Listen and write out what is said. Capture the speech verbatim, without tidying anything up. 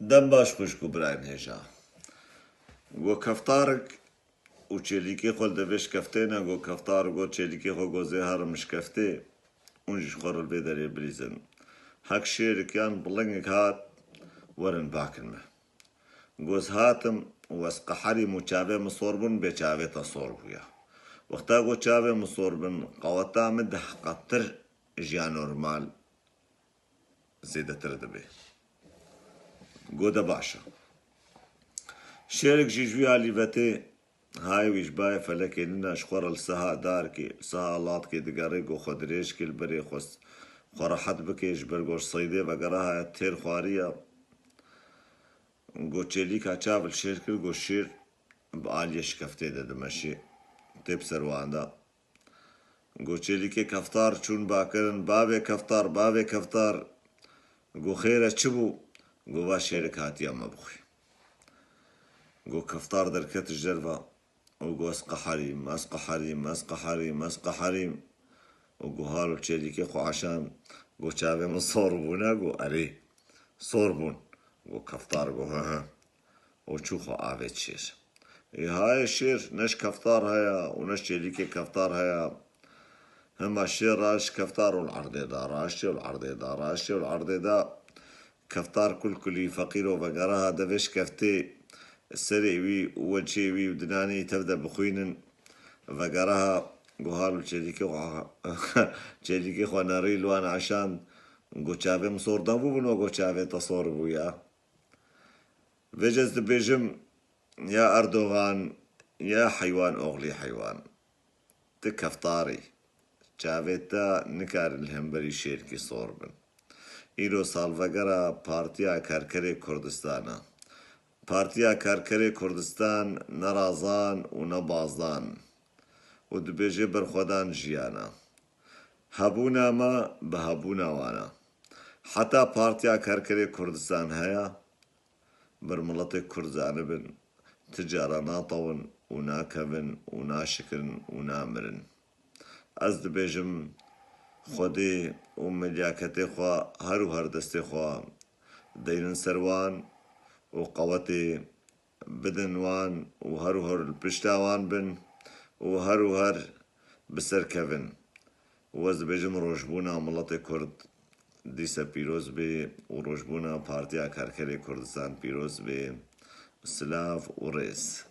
Dem baş xwişk û birayên hêja. Go keftarik û çêlîkê xwe li devê şikeftê ne, go keftar, go çêlîkê xwe, go zê herim şikeftê, hûn jî ji xwe re li vê derê bilîzin. Hek şêrik yan bilingek hat, werin bakin me. Go ez hatim û ez qeherîm û çavê min sor bûn, bê çavê te sor bûya. Wexta go çavê min sor bin, qeweta min deh qettir ji ya normal zêdetir dibe. Go de baş e. Şêrik jî ji wî alî vetê, hayê wî ji bayê felekê nina ji xwe re li seha darkê, li seha latkê digere, go xwe dirêj kê, li berê xwe, xwe rehet bike, ji ber go ji seydê vegere haya têr xwariya. Go çêlîka çav li şêr kir, go şêr bi aliyê şikeftê de dimeşê, tê bi ser wan de. Go çêlîkê keftar çûn bakirin, bavê keftar, bavê keftar. Go xêr e, çi bû? Go va şêrik hatiye me bixwî. Go keftar derket ji derve û go ez qeherîm, ez qeherîm, ez qeherîm, ez qeherîm. Û go halo çêlîkê xwe aşand, go çavê min sor bûne? Go erê, sor bûn. Go keftar go hi hi. Û çû xwe avêt şêr. Ê hayê şêr, ne ji keftar heye û ne ji çêlîkê keftar heye. Hema şêr raşt keftar û li erdê da, raştê û li erdê da, raştê û li erdê da. Keftar kulkulî, feqîro vegere ha devê şikeftê, serê wî û weçê wî û dinanê wî tev de bixwînin. Vegere ha, go halo çêlîkê xwe, çêlîkê xwe nerî li wan aşand. Go çavê min sor nebûbûn, we go çavê te sor bûya. Vêce ez dibêjim, ya Erdogan, ya heywan oxlî heywan. Tu keftar î. Çavê te nikarin li hemberî şêrkî sor bin. Îro salvegera Partiya Karkerê Kurdistan e. Partiya Karkerê Kurdistan ne razan û ne bazan û dibêje berxwedan jiyan e. Hebûna me bi hebûna wan e. Heta Partiya Karkerê Kurdistan heye, ber miletê Kurd zanibin, ti cara natewin û nakevin û naşikirin û namirin. Ez dibêjim, Xwedê û melyaketê xwe her û her destê xwe deynin ser wan û qewetê bidin wan û her û her li pişta wan bin û her û her bi ser kevin. Û ez dibêjim, rojbûna miletê Kurd dîse pîroz bê û rojbûna Partiya Karkerê Kurdistan pîroz bê. Silav û rêz.